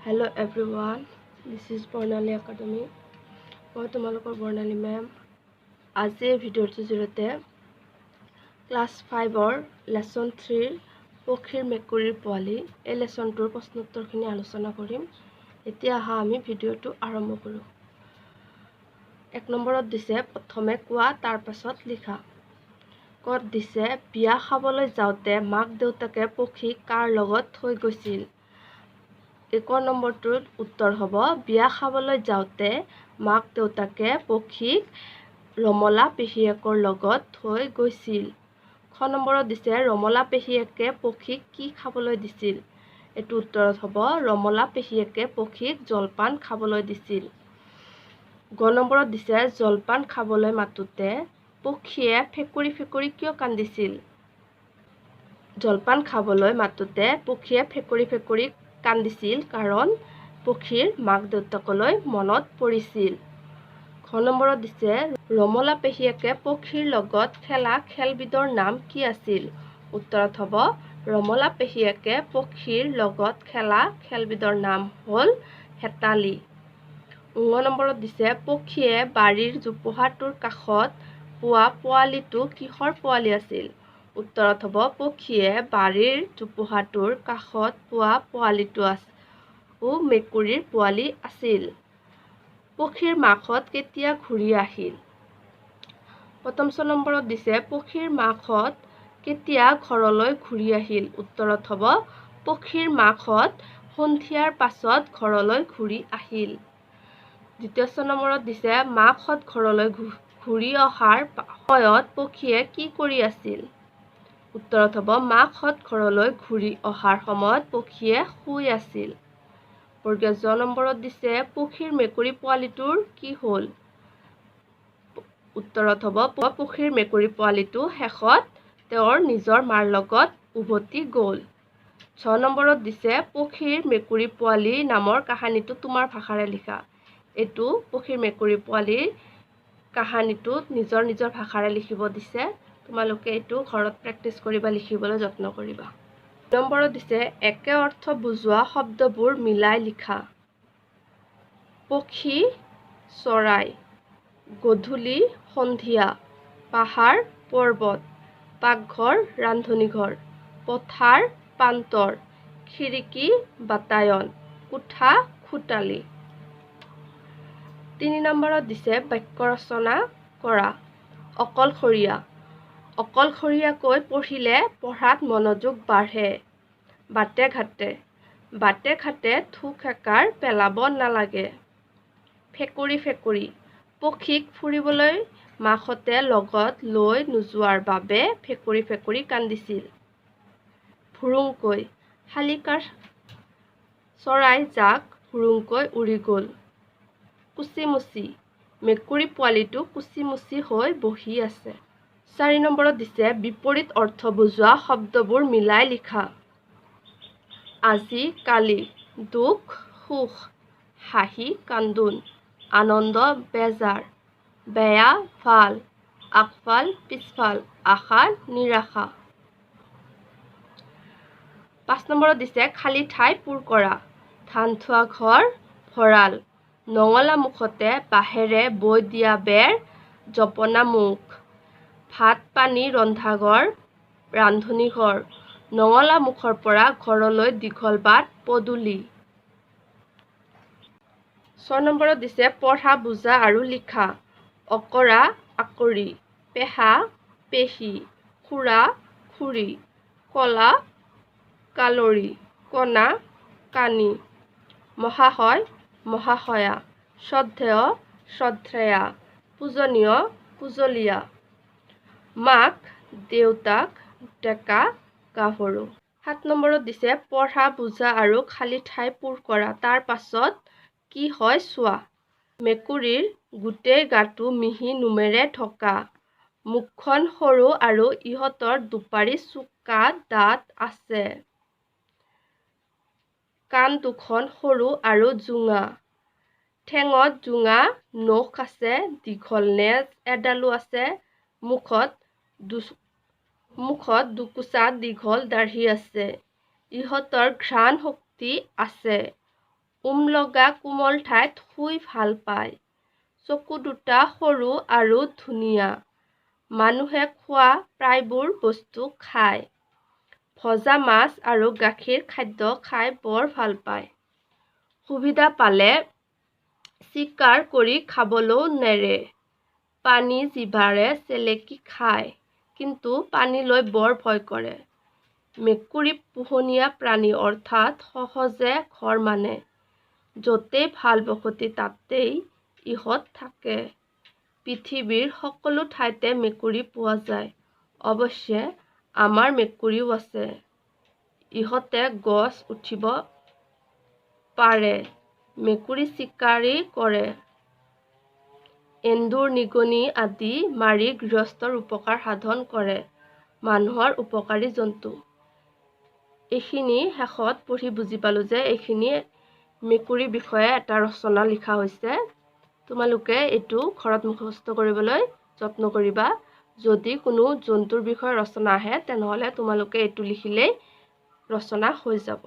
Hello everyone, this is Barnali Academy. মই তোমালোকৰ বৰ্ণালী ma'am. আজি এই ভিডিঅ'টোৰ জৰিয়তে ক্লাছ ফাইভৰ লেচন থ্ৰীৰ পখীৰ মেকুৰীৰ পোৱালি, এই লেচনটোৰ প্ৰশ্নোত্তৰখিনি আলোচনা কৰিম। এতিয়া আহা, আমি ভিডিঅ'টো আৰম্ভ কৰোঁ। 1 নম্বৰত দিছে, প্ৰথমে কোৱা, তাৰ পাছত লিখা। ক'ত দিছে, বিয়া খাবলৈ যাওঁতে মাক দেউতাকে পখীক কাৰ লগত থৈ গৈছিল? 1 নম্বৰটোৰ উত্তৰ হ'ব, বিয়া খাবলৈ যাওঁতে মাক দেউতাকে পখীক ৰমলা পেহীয়েকৰ লগত থৈ গৈছিল। খ নম্বৰত দিছে, ৰমলা পেহীয়েকে পখীক কি খাবলৈ দিছিল? এইটো উত্তৰত হ'ব, ৰমলা পেহীয়েকে পখীক জলপান খাবলৈ দিছিল। গ নম্বৰত দিছে, জলপান খাবলৈ মাতোঁতে পখীয়ে ফেকুৰি ফেকুৰি কিয় কান্দিছিল? জলপান খাবলৈ মাতোঁতে পখীয়ে ফেকুৰি ফেকুৰি কান্দিছিল কাৰণ পখীৰ মাক দেউতাকলৈ মনত পৰিছিল। ঘ নম্বৰত দিছে, ৰমলা পেহীয়েকে পখীৰ লগত খেলা খেলবিধৰ নাম কি আছিল? উত্তৰত হ'ব, ৰমলা পেহীয়েকে পখীৰ লগত খেলা খেলবিধৰ নাম হ'ল হেতালি। ঙ নম্বৰত দিছে, পখীয়ে বাৰীৰ জোপোহাটোৰ কাষত পোৱা পোৱালিটো কিহৰ পোৱালি আছিল? উত্তৰত হ'ব, পখীয়ে বাৰীৰ জোপোহাটোৰ কাষত পোৱা পোৱালিটো মেকুৰীৰ পোৱালি আছিল। পখীৰ মাকহঁত কেতিয়া ঘূৰি আহিল? প্ৰথম চ নম্বৰত দিছে, পখীৰ মাকহঁত কেতিয়া ঘৰলৈ ঘূৰি আহিল? উত্তৰত হ'ব, পখীৰ মাকহঁত সন্ধিয়াৰ পাছত ঘৰলৈ ঘূৰি আহিল। দ্বিতীয় চ নম্বৰত দিছে, মাকহঁত ঘৰলৈ ঘূৰি অহাৰ সময়ত পখীয়ে কি কৰি আছিল? উত্তৰত হ'ব, মাকহঁত ঘৰলৈ ঘূৰি অহাৰ সময়ত পখীয়ে শুই আছিল। বৰ্গীয় জ নম্বৰত দিছে, পখীৰ মেকুৰী পোৱালিটোৰ কি হ'ল? উত্তৰত হ'ব, পখীৰ মেকুৰী পোৱালিটো শেষত তেওঁৰ নিজৰ মাৰ লগত উভতি গ'ল। ঝ নম্বৰত দিছে, পখীৰ মেকুৰী পোৱালি নামৰ কাহিনীটো তোমাৰ ভাষাৰে লিখা। এইটো পখীৰ মেকুৰী পোৱালিৰ কাহিনীটো নিজৰ নিজৰ ভাষাৰে লিখিব দিছে। তোমালোকে এইটো ঘৰত প্ৰেক্টিচ কৰিবা, লিখিবলৈ যত্ন কৰিবা। নম্বৰত দিছে, একে অৰ্থ বুজোৱা শব্দবোৰ মিলাই লিখা। পক্ষী চৰাই, গধূলি সন্ধিয়া, পাহাৰ পৰ্বত, পাকঘৰ ৰান্ধনীঘৰ, পথাৰ প্ৰান্তৰ, খিৰিকী বাতায়ন, কোঠা খোটালি। 3 নম্বৰত দিছে, বাক্য ৰচনা কৰা। অকলশৰীয়া। অকলশৰীয়াকৈ পঢ়িলে পঢ়াত মনোযোগ বাঢ়ে। বাটে ঘাটে। বাটে ঘাটে থু খেকাৰ পেলাব নালাগে। ফেকুৰি ফেকুৰি। পখীক ফুৰিবলৈ মাকহঁতে লগত লৈ নোযোৱাৰ বাবে ফেকুৰি ফেকুৰি কান্দিছিল। ভুৰুংকৈ। শালিকাৰ চৰাই জাক ভুৰুংকৈ উৰি গ'ল। কুচিমুচি। মেকুৰী পোৱালিটো কুচিমুচি হৈ বহি আছে। 4 নম্বৰত দিছে, বিপৰীত অৰ্থ বুজোৱা শব্দবোৰ মিলাই লিখা। আজি কালি, দুখ সুখ, হাঁহি কান্দোন, আনন্দ বেজাৰ, বেয়া ভাল, আগফাল পিছফাল, আশা নিৰাশা। 5 নম্বৰত দিছে, খালী ঠাই পূৰ কৰা। ধান থোৱা ঘৰ ভঁৰাল, নঙলা মুখতে বাঁহেৰে বৈ দিয়া বেৰ জপনা মুখ, ভাত পানী ৰন্ধাঘৰ ৰান্ধনীঘৰ, নঙলা মুখৰ পৰা ঘৰলৈ দীঘল বাট পদূলি। 6 নম্বৰত দিছে, পঢ়া বুজা আৰু লিখা। অকৰা আকৰি, পেহা পেহী, খুৰা খুৰী, কলা কালৰি, কণা কানি, মহাশয় মহাশয়া, শ্ৰদ্ধেয় শ্ৰদ্ধেয়া, পূজনীয় পূজলীয়া, মাক দেউতাক, ডেকা গাভৰু। 7 নম্বৰত দিছে, পঢ়া বুজা আৰু খালী ঠাই পূৰ কৰা, তাৰ পাছত কি হয় চোৱা। মেকুৰীৰ গোটেই গাটো মিহি নোমেৰে ঢকা, মুখখন সৰু আৰু ইহঁতৰ দুপাৰি চোকা দাঁত আছে। কাণ দুখন সৰু আৰু জোঙা, ঠেঙত জোঙা নখ আছে, দীঘল নেজ এডালো আছে, মুখত দুকোচা দীঘল দাঢ়ি আছে। ইহঁতৰ ঘ্ৰাণ শক্তি আছে। উম লগা কোমল ঠাইত শুই ভাল পায়। চকু দুটা সৰু আৰু ধুনীয়া। মানুহে খোৱা প্ৰায়বোৰ বস্তু খায়। ভজা মাছ আৰু গাখীৰ খাদ্য খাই বৰ ভাল পায়। সুবিধা পালে চিকাৰ কৰি খাবলৈও নেৰে। পানী জিভাৰে চেলেকি খায়, কিন্তু পানীলৈ বৰ ভয় কৰে। মেকুৰী পোহনীয়া প্ৰাণী, অৰ্থাৎ সহজে ঘৰ মানে। য'তেই ভাল বসতি তাতেই ইহঁত থাকে। পৃথিৱীৰ সকলো ঠাইতে মেকুৰী পোৱা যায়। অৱশ্যে আমাৰ মেকুৰীও আছে। ইহঁতে গছ উঠিব পাৰে। মেকুৰী চিকাৰী কৰে। এন্দুৰ, নিগনি আদি মাৰি গৃহস্থৰ উপকাৰ সাধন কৰে। মানুহৰ উপকাৰী জন্তু। এইখিনি শেষত পঢ়ি বুজি পালোঁ যে এইখিনি মেকুৰীৰ বিষয়ে এটা ৰচনা লিখা হৈছে। তোমালোকে এইটো ঘৰত মুখস্থ কৰিবলৈ যত্ন কৰিবা। যদি কোনো জন্তুৰ বিষয়ে ৰচনা আহে, তেনেহ'লে তোমালোকে এইটো লিখিলেই ৰচনা হৈ যাব।